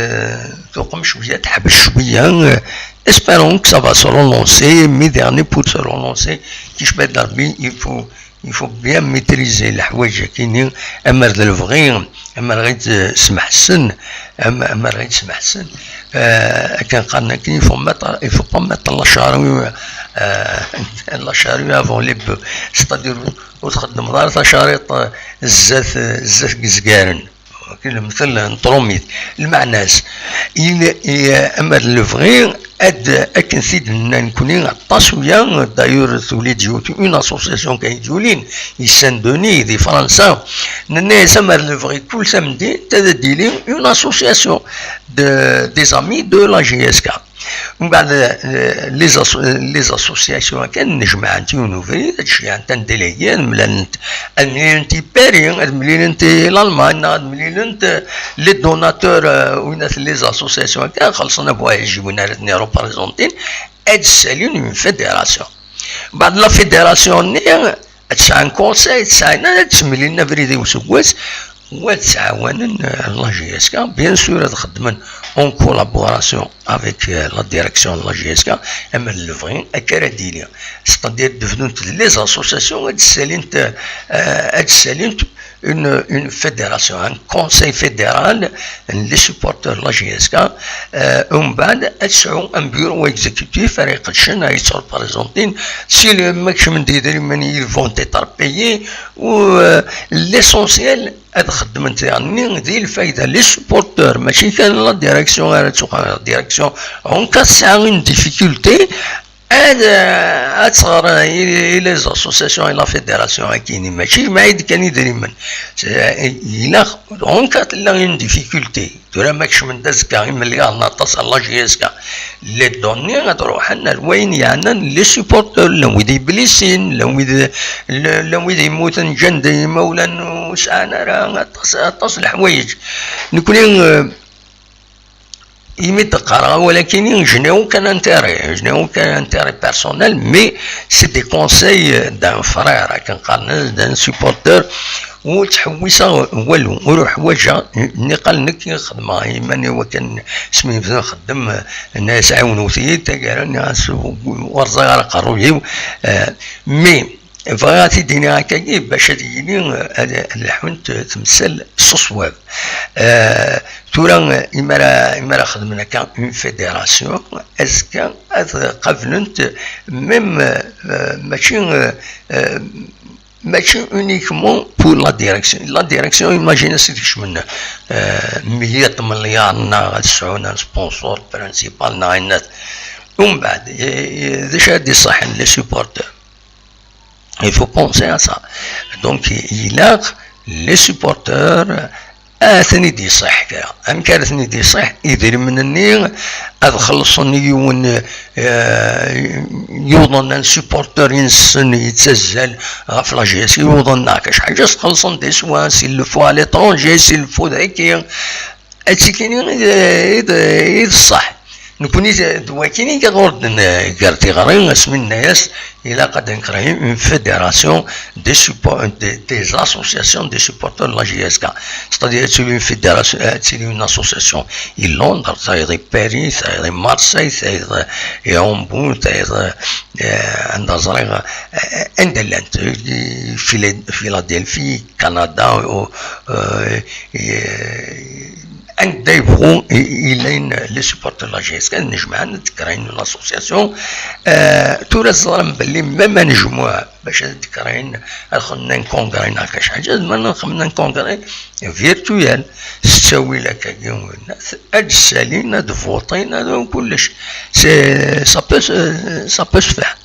tuqem cwiya, teḥbes cwiya. Espérons que ça va se relancer, mais dernier pour se relancer, yecba-d Ṛebbi, il faut, il faut bien maîtriser leḥwayeǧ-agi-nni, amer d lebɣi, amer ɣid smeḥsen, am-, amer ɣid smeḥsen. Euh, akken qqaren akken, il faut mettre, il faut pas mettre la charrue, euh, la charrue avant les bœufs. C'est-à-dire, ur txeddmeḍ ara tacariṭ, euh, zdat, zdat n yezgaren. Lemtel n tṛumit. Lmeɛna-s, il, i, amer d lebɣi, ad, akken t-id-nenna nekni, aṭas uya, d'ailleurs, tuli-d yiwet, une association kan i d-yulin, i Saint-Denis, di Fransa, nenna-yas amer d lebɣi, kul tamdint, ad d-tili une association de, des amis de la J S K. Mbeɛd, eh, les asso-, les associations akken, nejmaɛent yiwen ubrid, ad ceyyɛent un délégué, ad mlalent, ad mlilent i Paris, ad mlilent i Lalman, ad mlilent, eh, les donateurs, eh, winat les associations akken, xellṣen avoyage i win ara ten-représenter, ad ssalin une fédération. Mbeɛd la fédération-nni, ad sɛan conseil, ad sɛan, ad ttemlilin abrid i useggas, wa ad ttɛawanen, eh, la J S K, bien sûr, ad xeddmen en collaboration avec, eh, la direction de la J S K, amer d lebɣi akka ara d-yili. C'est-à-dire, devenant les associations, ad ssalint, eh, ad ssalint une, une fédération, un conseil fédéral, les supporters de la J S K, eh, umbeɛd ad sɛu un bureau exécutif ara iqedcen, ara yettreprezantin, si le maximum des idrimen, ils vont être payés, ou, eh, l'essentiel, ad xeddmen tirni di lfayda, les supporters, mačči kan la direction ara tuɣal, la direction, en cas tesɛa une difficulté, ad, ad tɣer i, i les associations et la fédération akini, mačči jmeɛ-d kan idrimen. Ilaq, en cas tella une difficulté, tura ma kecmen-d azekka imelyaṛen aṭas ar la J S K, les données ad ruḥen ar wayen yeɛnan les supporters, llan wid iblisin, llan wid, llan wid yemmuten ǧǧan-d imawlan ur sɛan ara aṭas, aṭas leḥwayeǧ. Nekni, eh, Imi d-qqareɣ awal-akini, je n'ai aucun intérêt, je n'ai aucun intérêt personnel, mais c'est des conseils d'un frère, akken qqaren, d'un supporter, ur ttḥewwiseɣ walu, ur uḥwaǧeɣ, nniqal nekk i xedmeɣ i iman-iw akken asmi yebda nxeddem, nna-yas ɛiwnut-iyi-d, taggara nniɣ-as ur ẓriɣ ara aqerruy-iw, eh, mais bɣiɣ ad t-id-iniɣ akkagi bac ad yili, eh, ad, ad lḥunt temsal s ṣṣwab. Eh, tura, eh, imara, imara xedmen akka une fédération, azekka ad qablent même, eh, mačči, eh, eh, mačči uniquement pour la direction. La direction, imagine-as i tkecmen, eh, meyya n tmelyaṛ neɣ ad sɛun un sponsor principal neɣ ayen. Umbeɛd, eh, eh, d acu ara d-iṣaḥen, les supporters? Il faut penser à ça. Donc, ilaq les supporters ad ten-id-iṣaḥ kra. Amek ara ten-id-iṣaḥ? Idrimen-nni ad xellṣen i yiwen, eh, yuḍen, un supporter-nsen yettazzal ɣef la J S K, yuḍen neɣ kac ḥaǧa, ad xellṣen des soins, s'il le faut à l'étranger, s'il le faut daki. Attikini i d, i d, i d ṣṣeḥ. Nekkni d, d wakini i ɣur-d n-, gar tiɣri, asmi nenna-yas, ilaq ad d-necréer une fédération des suppo-, des, des associations des supporters de la J S K. C'est-à-dire, ad tili une fédération, ad tili une association i Londres, tayeḍ i Paris, tayeḍ i Marseille, tayeḍ i Hambourg, tayeḍ, eh, anda ẓriɣ, eh, anda llant, i Phila-, Philadelphie, Canada, o, eh, eh, anda yebɣu i, i llan les supporters de la J S K, ad nejmeɛen, ad d-créer une association. Eh, tura teẓram belli même anejmuɛ bac ad d-créer, ad xedmen un congrès neɣ kac ḥaǧa, zemren ad xedmen un congrès virtuel, s ttawil akkagi, ad d-ssalin, ad votin, ad kullec. C'est, ça peut se, ça peut se faire.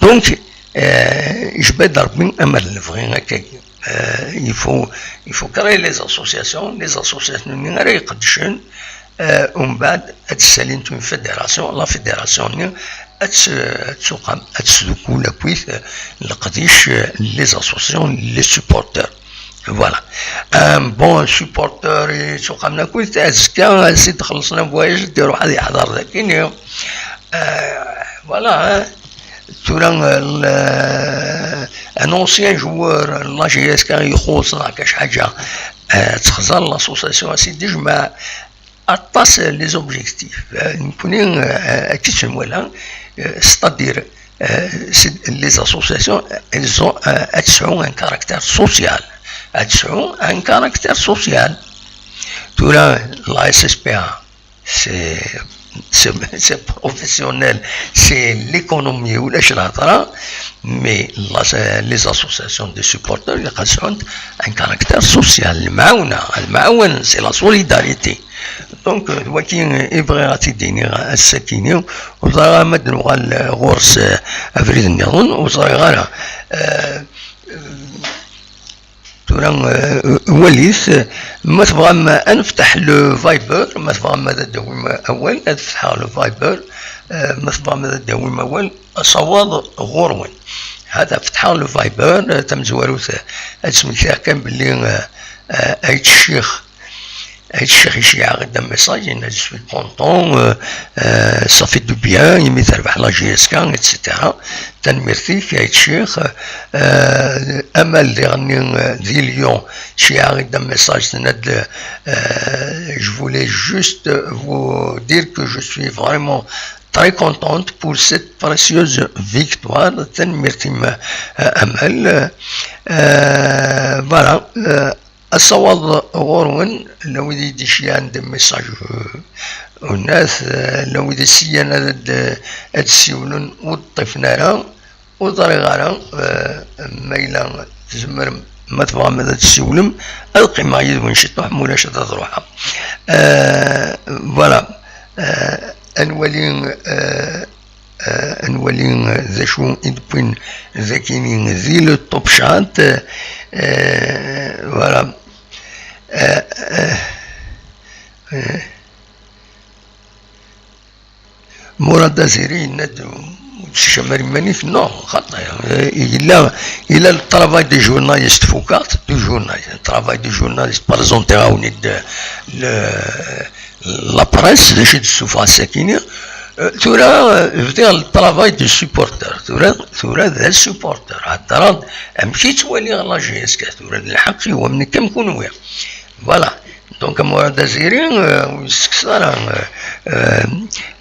Donc, eh, ijba-d Rebbi amer d lebɣi akkagi. Eh, il faut, il faut créer les associations, les associations-nni ara iqeddcen, eh, umbeɛd ad d-ssalint une fédération, la fédération-nni ad tt-, ad tuqam, ad tesdukul akkit, eh, leqdic, eh, les associations, les supporters. Voilà. Un bon supporter i tuqam akkit, azekka ad s-id-xellṣen un voyage, ad iruḥ ad yeḥḍer daki-nni. Eh, voilà, hein. Tura, eh, un ancien joueur n la J S K ixuṣ neɣ kac ḥaǧa, eh, ad texẓer l'association, ad s-id-tejmeɛ aṭas les objectifs. Eh, nekkni, eh, akka i tt-nwala, eh, c'est-à-dire, eh, c'est, les associations, elles ont, eh, ad sɛu un caractère social. Ad sɛu un caractère social. Tura, la S S P A, c'est, c'est, c'est professionnel, c'est l'économie, ulac lhedra, mais la, les associations de supporters, ilaq ad sɛunt un caractère social, lemɛawna, lemɛawan, c'est la solidarité. Donc, euh, waki, euh, i bɣiɣ ad t-id-iniɣ ass-akini, ur ẓriɣ ma ad nuɣal, euh, ɣur-s, euh, abrid nniḍen, ur ẓriɣ ara. Euh, euh, Tura, euh, walit, ma tebɣam ad nefteḥ le Viber, ma tebɣam ad d-tawim awal, ad fetḥeɣ le Viber, euh, ma tebɣam ad d-tawim awal, asawaḍ ɣur-wen. Hada fetḥeɣ le Viber, euh, tamezwarut, euh, ad smektiɣ kan belli, euh, euh, Ayt Ccix, Ayt Ccix iceyyeɛ-aɣ-d un message, yenna-d, je suis content, euh, euh, ça fait du bien, imi terbeḥ la J S K, et cetera. Tanemmirt-ik, Ayt Ccix. Euh, Amal diɣenni, euh, di Lyon, iceyyeɛ-aɣ-d un message, tenna-d, euh, je voulais juste vous dire que je suis vraiment très contente pour cette précieuse victoire. Tanemmirt-im, euh, Amal. Euh, voilà, euh, Asawaḍ ɣur-wen, llan wid i d-iceyyeɛen des messages, euh, unat, euh, llan wid i s-iyan ad, ad, ad d-siwlen ur ṭṭifen ara, ur ẓriɣ ara, euh, ma yella tzemrem, ma tebɣam ad d-siwlem, ad qqimeɣ yid-wen ciṭuḥ, ma ulac ad ruḥeɣ. Euh, voilà. Euh, ad nwali, euh, euh, ad nwali, euh, d acu i d-wwin dagini di le Top Chat. Euh, voilà. Euh, euh, euh, Murad Aziri yenna-d ur d-tecamar iman-ik, non, xaṭi. Euh, yella, yella le travail de journaliste, fukaɣ-t, de journaliste, le travail de journaliste, par exemple, awen-id le, la presse, d acu i d-ssufɣeɣ sakini? Euh, tura, euh, bdiɣ le travail de supporter. Tura, tura d supporter. Heddreɣ-d amek i ttwaliɣ la J S K. Tura d lḥeqq-iw am nekk am kunwi. Voilà. Donc, Murad Aziri, euh, ur yessekseḍ ara, euh, euh,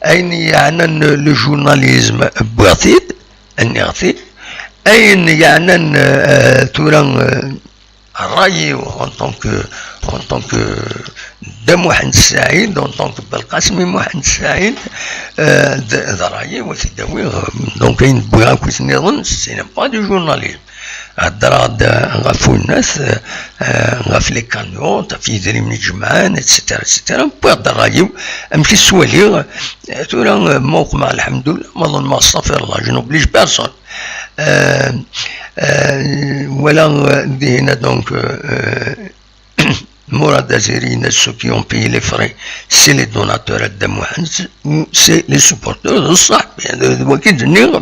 ayen yeɛnan le journalisme, wwiɣ-t-id, nniɣ-t-id. Ayen yeɛnan, euh, euh, tura, euh, ṛṛay-iw en tant que, en tant que Dda Muḥend Saɛid, en tant que Belqasem Muḥend Saɛid, euh, d, d ṛṛay-iw ad t-id-awiɣ, euh, donc ayen wwiɣ akkit nniḍen, ce n'est pas du journalisme. Heddreɣ-d ɣef unat, euh, ɣef les cagnottes, ɣef yidrimen i jemɛen, et cetera, et cetera. Wwiɣ-d ṛṛay-iw, amek i ttwaliɣ, euh, tura, euh, ma uqmeɣ, lḥemdullah, ma ḍelmeɣ, astaɣfirullah, je n'oblige personne. Euh, euh, voilà, euh, dihina, donc, euh, euh, Murad Aziri, ceux qui ont payé les frais, c'est les donateurs à Dda Muḥend, ou c'est les supporters de ça. D wagi d-nniɣ,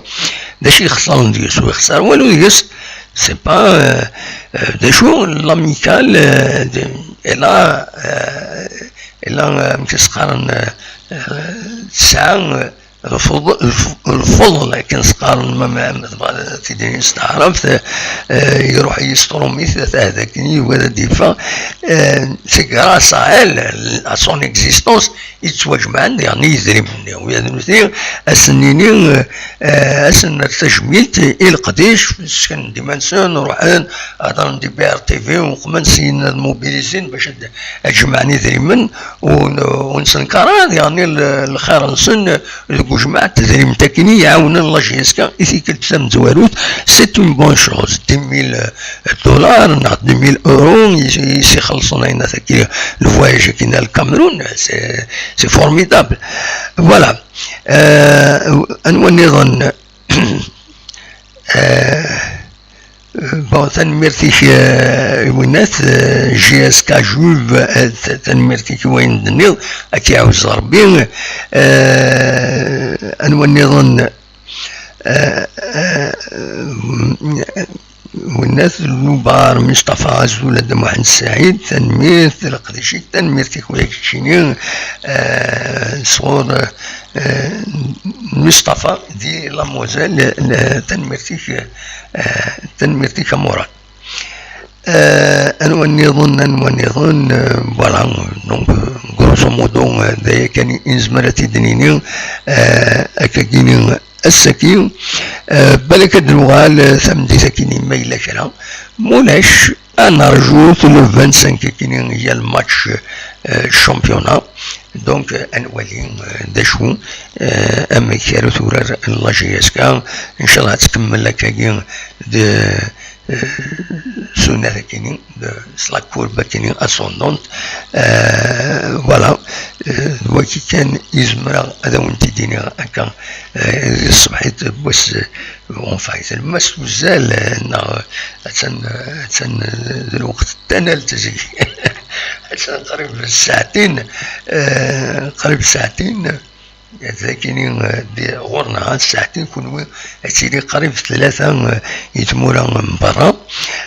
d acu yexṣaren deg-s, ur yexṣar walu deg-s. C'est pas, euh, euh, d acu, l'amicale, euh, de, elle a, euh, elle a, euh, amek i s-qqaren, euh, euh, tesɛa, euh, lfeḍ-, lf-, lfeḍl, akken s-qqaren, ma, ma, ma tebɣa tidini s taɛrabt, euh, iruḥ yesṭrumit, ata d akken yugi ad d-yeffeɣ. Euh, c'est grâce à elle, à son existence, i ttwajemɛen diɣen yidrimen-nni. U ad nutni, ad sen-nini, euh, euh, ad sen-nerr tajmilt i leqdic, sken-d iman-nsen, ruḥen, hedren di B R T V, uqmen syin ad mobilisin bac ad, ad jemɛen idrimen, ur n-, ur nessenkar ara diɣen l-, lxir-nsen deg ujmaɛ n tedrimt akkin i iɛawnen la J S K i tikkelt tamezwarut. C'est une bonne chose. Dix mille dollars neɣ dix mille euros i, i s-ixellṣen ayen ataki le voyage akkin ar Lkamerun. C'est, c'est formidable. Voilà. Euh, anwa nniḍen? Euh, bon, tanemmirt-ik, euh, i winnat, euh, J S K Juve, euh, t-, tanemmirt-ik i wayen d-tenniḍ, ad k-iɛawez Rebbi. Euh, anwa nniḍen? Euh, euh, winnat, Lubar Mustafa, azul a Dda Muḥend Saɛid, tanemmirt, leqdic-ik, tanemmirt-ik ula keččini, euh, sɣur, euh, Mustafa di la Moselle, euh, tanemmirt-ik, euh, tanemmirt-ik a Murad. Euh, anwa nniḍen, anwa nniḍen, euh, voilà, donc, euh, grosso modo, euh, d aya kan i nezmer ad t-id-nini, euh, akkagini ass-agi, euh, balak ad d-nuɣal, euh, tameddit akkin ma yella kra, mulac, ad nerjut le vingt-cinq akkin i yal match, euh, championnat, donc, euh, ad nwali, euh, d acu, euh, amek ara turar la J S K, inchallah ad tkemmel akkagi d, euh, sunat akkin, d, s la courbe akkin ascendante, euh, voilà, euh, d wagi kan i zemreɣ ad awen-t-id-iniɣ akka, euh, di tṣebḥit n wass, euh, bon, enfin, tlemmast uzzal, euh, neɣ, euh, attan, euh, attan, euh, d lweqt n tanalt zik. Attan qrib ssaɛtin, euh, qrib ssaɛtin, Dagini, eh, di ɣur-neɣ ad ssaɛtin, kunwi ad tili qrib tlata, eh, i tmura n berra.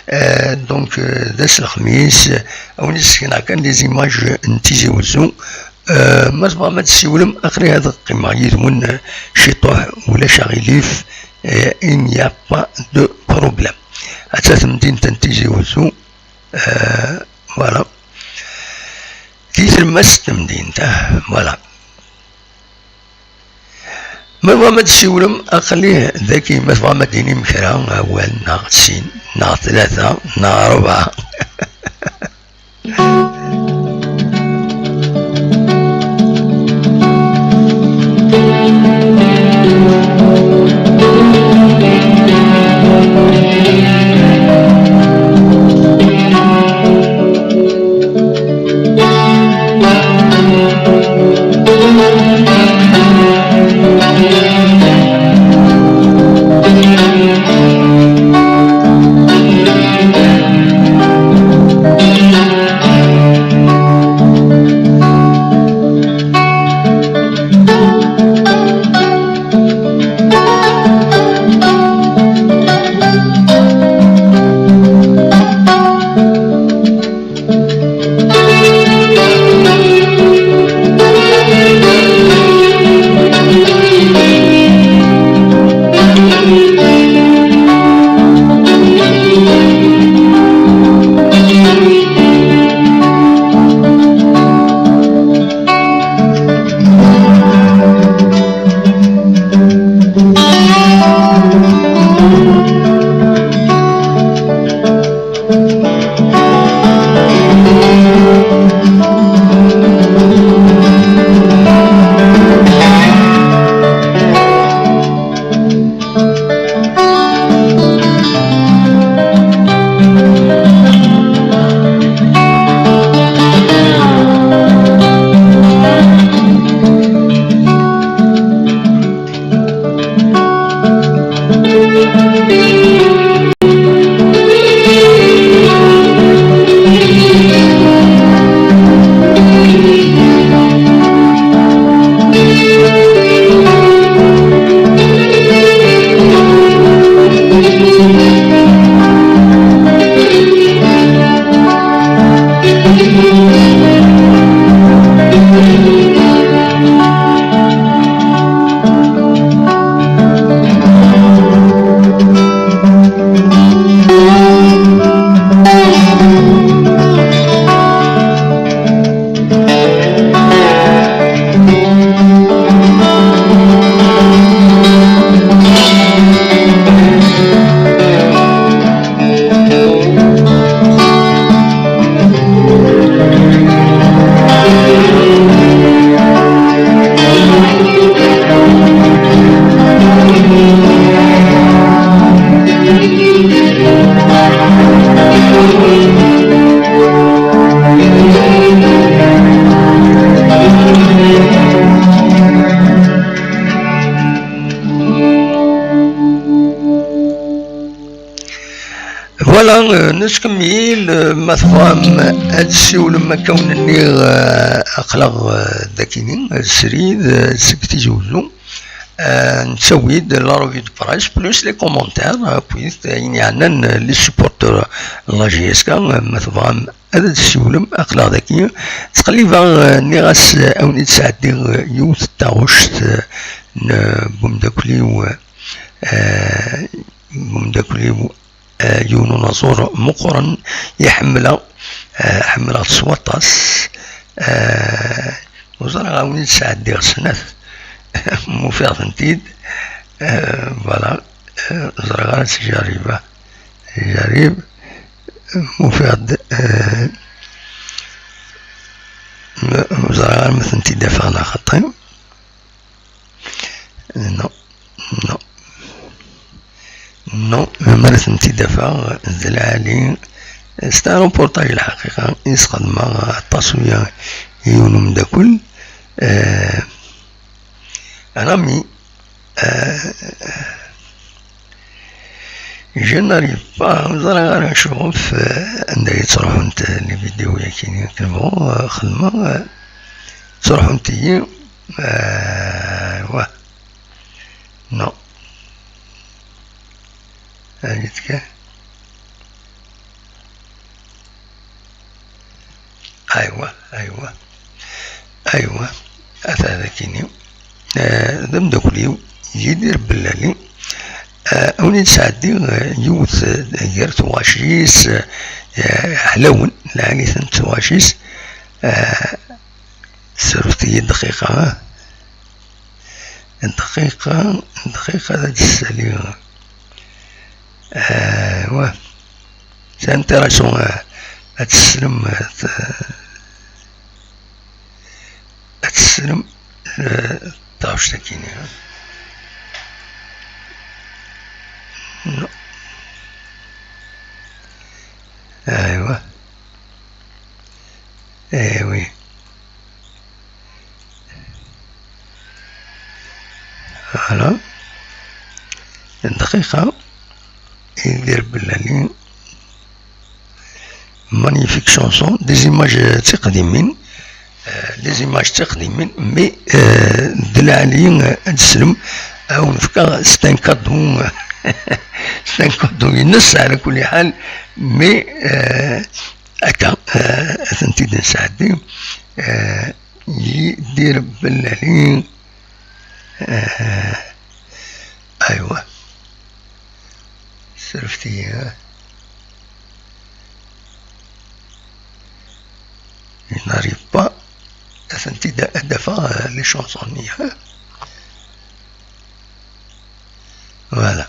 Eh, donc, eh, d ass lexmis, eh, a wen-d-ssekneɣ kan des images n Tizi Wezzu. Eh, ma tebɣam ad tessiwlem, aql-i ad qqimeɣ yid-wen, eh, ciṭuḥ, ulac aɣilif, eh, il n'y a pas de problème. Atta temdint n Tizi Wezzu, eh, voilà. Di tlemmast n temdint, ah, voilà. Ma tebɣam ad d-tessiwlem, aql-i dagi, ma tebɣam ad d-tinim kra, awal neɣ sin neɣ tlata neɣ rebɛa. Ah, eh, nettkemmil, eh, ma tebɣam ad tessiwlem akka wen-nniɣ, eh, aql-aɣ, eh, dakini, eh, srid, eh, seg Tizi Uzzu. Eh, nettawi-d la revue de presse, plus les commentaires, akked ayen yeɛnan, eh, les supporters n la J S K, eh, ma tebɣam ad d-tessiwlem, aql-aɣ daki. Ttqellibeɣ, eh, nniɣ-as, eh, ad wen-id-sɛeddiɣ, eh, yiwet n taɣect, eh, n, eh, bumeddakel-iw, eh, bumeddakel-iw, eh, yiwen unaẓur meqqren i ḥemmleɣ, eh, ḥemmleɣ-t s waṭas. Eh, ur ẓriɣ ad wen-id-sɛeddiɣ snat, ma ufiɣ-tent-id. Eh, voilà. Eh, ur ẓriɣ ara si Jariba. Jarib, ma ufiɣ-d, eh, ma, ur ẓriɣ ara ma tent-id-afeɣ neɣ xaṭi. Non, non. Non, ma ara tent-id-afeɣ, d lɛali. C'est un reportage, lḥaqiqa, i sxedmeɣ aṭas uya i yiwen umeddakel. Eh, un ami, eh, je n'arrive pas, ur ẓriɣ ara acuɣef, eh, anda i ttruḥunt, eh, les vidéos-yagi, akken bɣu, eh, xedmeɣ, eh, ttruḥunt-iyi, eh, wa. Non. Allez, tiens. Aywa, aywa, aywa. Ata d akini. Eh, d ameddakel-iw, Yidir Bellali. Eh, ad wen-id-sɛeddiɣ, eh, yiwet, eh, gar tɣaci-s, eh, ḥlawen, lɛali-tent tɣaci-s. Eh, Sserfet-iyi dqiqa, ah. Dqiqa, dqiqa ad d-ssaliɣ. Aywa. C'est intéressant, ah, ad teslem, ah, t-, ad teslem, ah, taɣect-agi-nni, ah. Non. Aywa. Eh oui. Voilà. Dqiqa. Yidir Bellali. Magnifique chanson. Des images, euh, tiqdimin. Euh, des images tiqdimin. Mais, euh, d lɛali, euh, ad teslem. Ad wen-fkeɣ, c'est un cadeau. C'est un cadeau-ines, ɛla kulli ḥal. Mais, euh, Akka, eh, ad tent-id-nesɛeddi. Eh, Yidir Bellali. Eh, aywa. Sserfet-iyi, eh. Je n'arrive pas. Ad tent-id ad d-afeɣ, eh, les chansons-nni, eh. Voilà.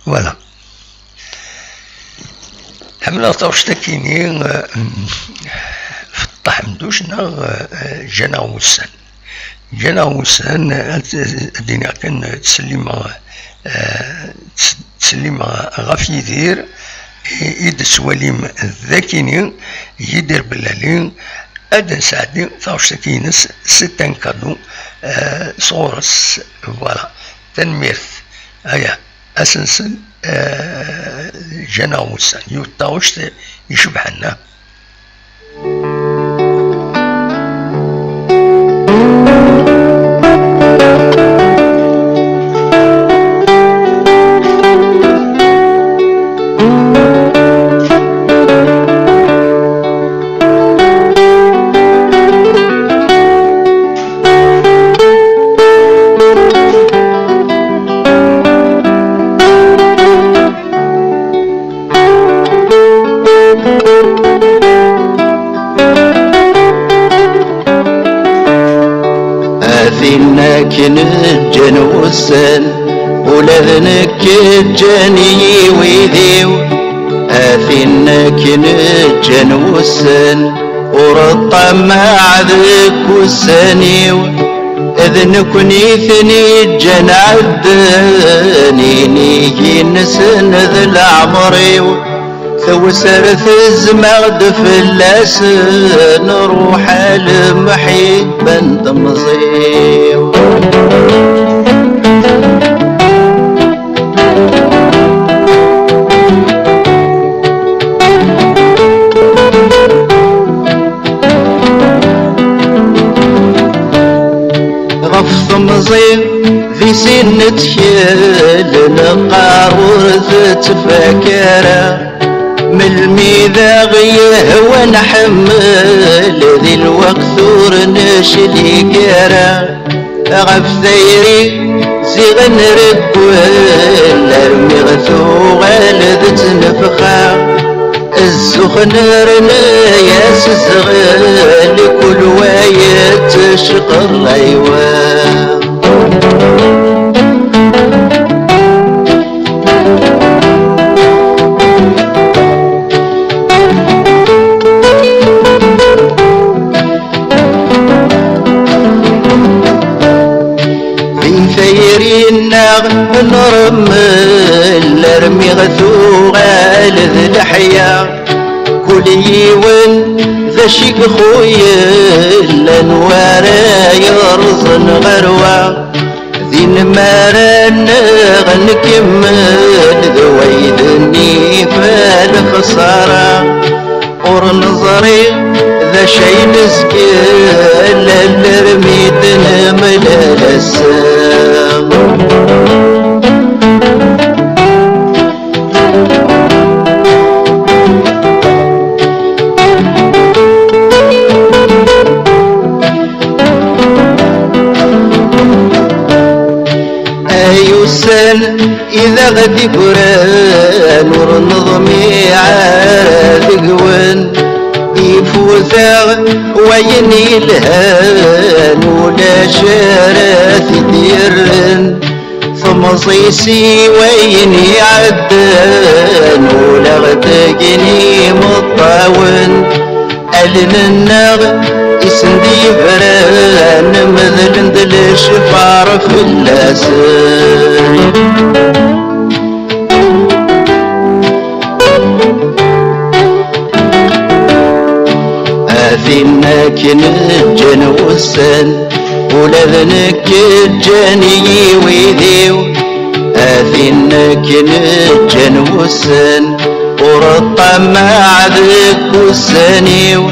Voilà. Ḥemmleɣ taɣect-akini, eh, Feṭṭa Ḥemduc neɣ, eh, Ǧǧan-aɣ wussan. Ǧǧan-aɣ wussan, eh, ad, ad d-iniɣ kan, eh, ttsellimeɣ, eh, tt-, ttsellimeɣ ɣef Yidir, i, i d-tettwalim d akini, Yidir Bellali, ad d-nesɛeddi taɣect-agi-ines, c'est un cadeau, eh, sɣur-s. Voilà. Tanemmirt. Aya, asensel, eh, Ǧǧan-aɣ wussan. Yiwet taɣect icebḥen, ah. A tin akken ǧǧan wussan, ula d nekk ǧǧan-iyi wid-iw. A tin akken ǧǧan wussan, ur ṭṭamaɛ deg wussan-iw. D nekkni i ten-iǧǧan ɛeddan, inig-nsen d leɛmer-iw. Tewser tezmeɣ-d fell-asen, ruḥ a lemḥibba n temẓi-w. Sin nettkel neqqar ur tettfak ara. Melmi d aɣ-yehwa nḥemmel, di lweqt ur neclig ara. Ɣef tayri ziɣ nreggel, armi ɣ-tuɣal d ttnefxa. Zzux nerna-yas zɣel, kul wa yettecqel aywa. Di tayri-nneɣ nremmel, armi ɣ-tuɣal d leḥya. Kul yiwen d acu i ixuyel, anwa ara yerẓen ɣer wa. Din mi ara nneɣ nkemmel, d wayd nnif lexsara. Ur neẓri d acu ay nezgel, alarmi d-nemlal ass-a. Ay ussan i d aɣ-d-iggran, ur neḍmiɛ ara deg-wen. Ifut-aɣ wayen yelhan, ulac ara t-id-yerren. Temẓi si wayen iɛeddan, ula ɣ-d-gin imeṭṭawen. Allen-nneɣ i sen-d-yebran, medlen-d lecfar fell-asen. A tin akken ǧǧan wussan, ula d nekk ǧǧan-iyi wid-iw. A tin akken ǧǧan wussan, ur ṭṭamaɛ deg ussan-iw.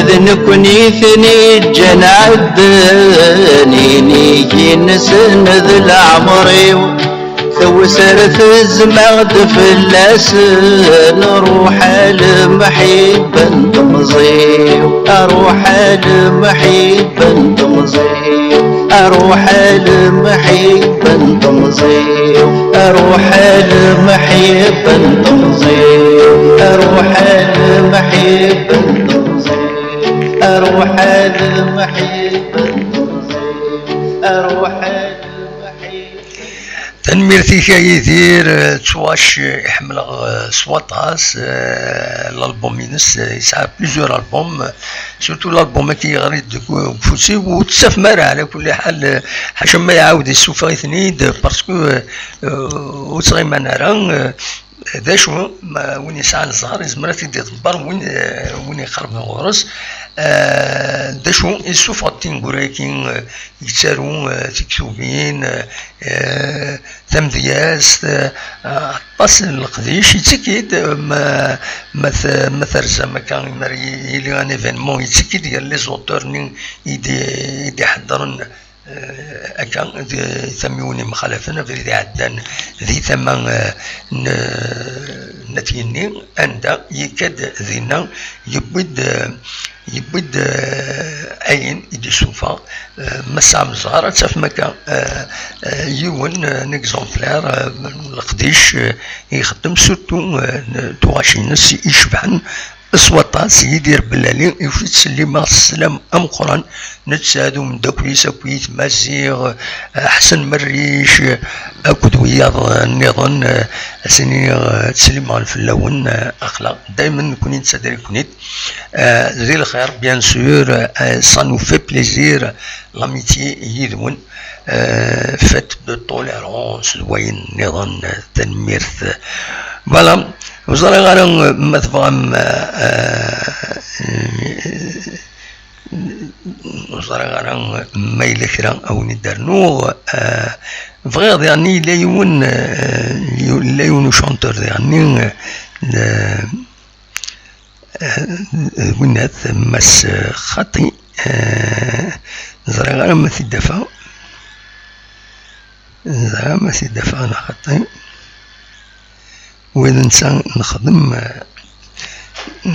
D nekkni i ten-iǧǧan ɛeddan, inig-nsen d leɛmer-iw. Tewser tezmaɣ-d fell-asen, ruḥ a lemḥibba n temẓi-w, ruḥ a lemḥibba n temẓi-w, ruḥ a lemḥibba n temẓi-w, ruḥ a lemḥibba n temẓi-w, ruḥ a lemḥibba n temẓi-w, ruḥ a lemḥibba n temẓi-w, ruḥ a lemḥibba. Tanemmirt-ik a Yidir, eh, Ttwac, eh, i ḥemmleɣ, eh, s waṭas, eh, l'album-ines, eh, yesɛa plusieurs albums, eh, surtout l'album-agi yeɣli-d deg u-, deg ufus-iw, ur t-tettafem ara, ɛla kulli ḥal, eh, ḥaca ma iɛawed yessufeɣ-iten-id, eh, parce que, eh, eh, ur ttɣiman ara, eh, d acu, ma win yesɛan zzher, yezmer ad t-id-iḍebber win, eh, win iqerben ɣur-s, eh, d acu, yessufeɣ-d tineggura-agi, eh, yettaru, eh, tiktubin, eh, eh, tamedyazt, eh, aṭas n leqdic, yettekki-d, eh, ma, ma t-, ma terzam akka, ma yili un événement, yettekki-d gar les auteurs-nni i d-, i d-iḥeddren, eh, akka, d tamiwin yemxalafen, abrid iɛeddan di tama, eh, n, n At Yenni, anda yekka-d dinna, yewwi-d, eh, yewwi-d, eh, ayen i d-isuffeɣ, eh, Mass Amezɣar, ad tafem akka, eh, eh, yiwen, eh, n exemplaire, eh, n leqdic, eh, i ixeddem, surtout, eh, n tuɣac-ines icebḥen s waṭas, Yidir Bellali, i ttsellimeɣ s sslam ameqqran, netta d umeddakel-is akk, Maziɣ, eh, Ḥsen Merric, eh, akked wiyaḍ, eh, nniḍen, eh, ad s-iniɣ, eh, ttsellimeɣ fell-awen, eh, aql-aɣ daymen nekkni nettadar-iken-id. Euh, di lxir, bien sûr, euh, ça nous fait plaisir, l'amitié yid-wen, euh, fête de tolérance, d wayen nniḍen, euh, tanemmirt. Voilà, ur ẓriɣ ara, euh, ma tebɣam, euh, euh, ur ẓriɣ ara, euh, ma yella kra a wen-id-rnuɣ, euh, bɣiɣ diɣenni yella yiwen, euh, yella yiwen uchanteur diɣenni, euh, Eh, d winnat, Mass Xaṭi, eh, ẓriɣ ara ma t-id-afeɣ. Dɣa ma t-id-afeɣ neɣ xaṭi, wid netta nexdem,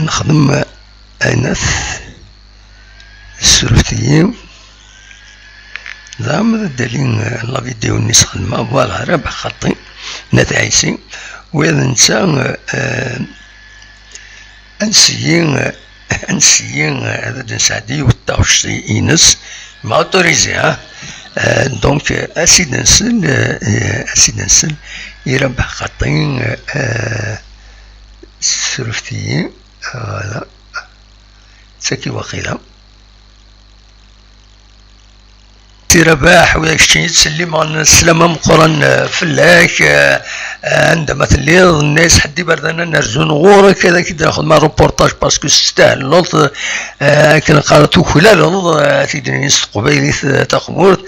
nexdem aynat, ssurfet-iyi. Dɣa ma d-ali la vidéo-nni s xedmeɣ, voilà, Rabeḥ Xaṭi n At Ɛisi, wid netta, eh, Ansi, ansi ad d-nesɛeddi yiwet taɣect-ines, ma autorisé, hein? Euh, donc, euh, ad s-id-nsel, euh, euh, ad s-id-nsel i Rabeḥ Xaṭi, euh, ssurfet-iyi, voilà. Tagi waqila. Si Rabaḥ, wi ak-keččini ttsellimeɣ sslam ameqqran, eh, fell-ak, eh, eh, anda ma telliḍ, nna-yas ḥedd iberdan ad n-rzun ɣur-k, ad ak-id-nexdem reportage, parce que testahleḍ, eh, akken qqar tuklaleḍ, eh, ad t-id-nini s teqbaylit, eh, taqburt,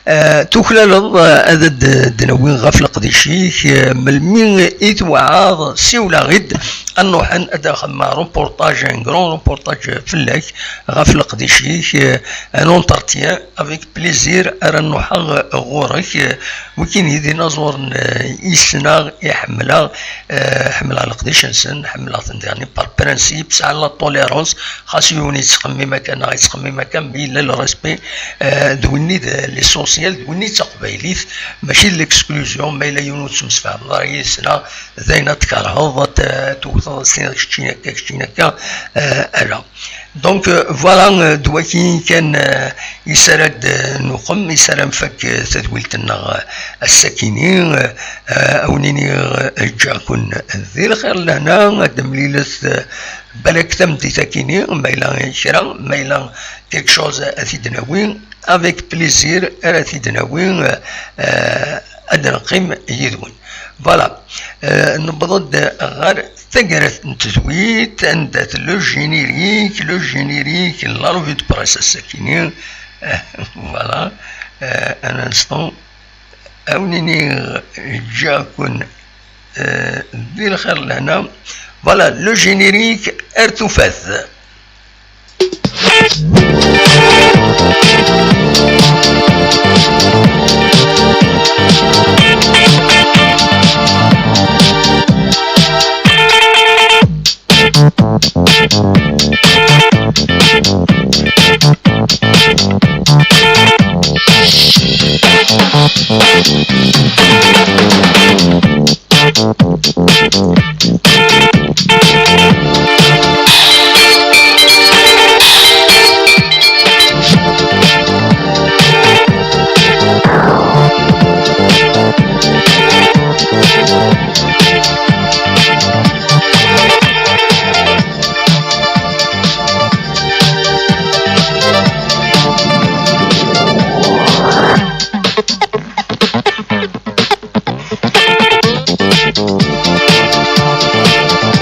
eh, tuklaleḍ, eh, ad d-, d-nawi ɣef leqdic-ik, eh, melmi i tewɛaḍ, siwel-aɣ-id, ad nruḥen ad d-nexdem reportage, un grand reportage fell-ak, ɣef leqdic-ik, eh, un entretien avec plaisir ara nruḥeɣ ɣur-k, eh, wikini d inaẓuren, eh, i ssneɣ, i ḥemmleɣ, eh, ḥemmleɣ leqdic-nsen, ḥemmleɣ-ten diɣen par principe, sɛan la tolérance, xas yiwen yettxemmim akka neɣ yettxemmim akka, mais yella le respect, eh, d winni d l'essentiel, d winni d taqbaylit, mačči d l'exclusion, ma yella yiwen ur tettemsefhameḍ ara yid-s neɣ d ayen ad tkerheḍ, ad t-, tewteḍ, s keččini akka, keččini akka, eh, ala. Donc, euh, voilà, euh, d waki kan, euh, i s ara d-nuqem, i s ara nfak, euh, tadwilt-nneɣ, euh, ass-akini, euh, euh, a wen-iniɣ, euh, ǧǧiɣ-ken di lxir lehna, ad d-mlilet, euh, balak tameddit-akini, ma yella kra, ma yella quelque chose ad t-id-nawi, avec plaisir ara t-id-nawi, euh, euh, ad d-neqqim yid-wen. Voilà. Euh, newweḍ-d ɣer taggara n tedwilt, anda-t le générique, le générique n la revue de presse ass-akini. Euh, voilà. Euh, un instant. A wen-iniɣ ǧǧiɣ-ken, euh, di lxir lehna. Voilà, le générique, ar tufat.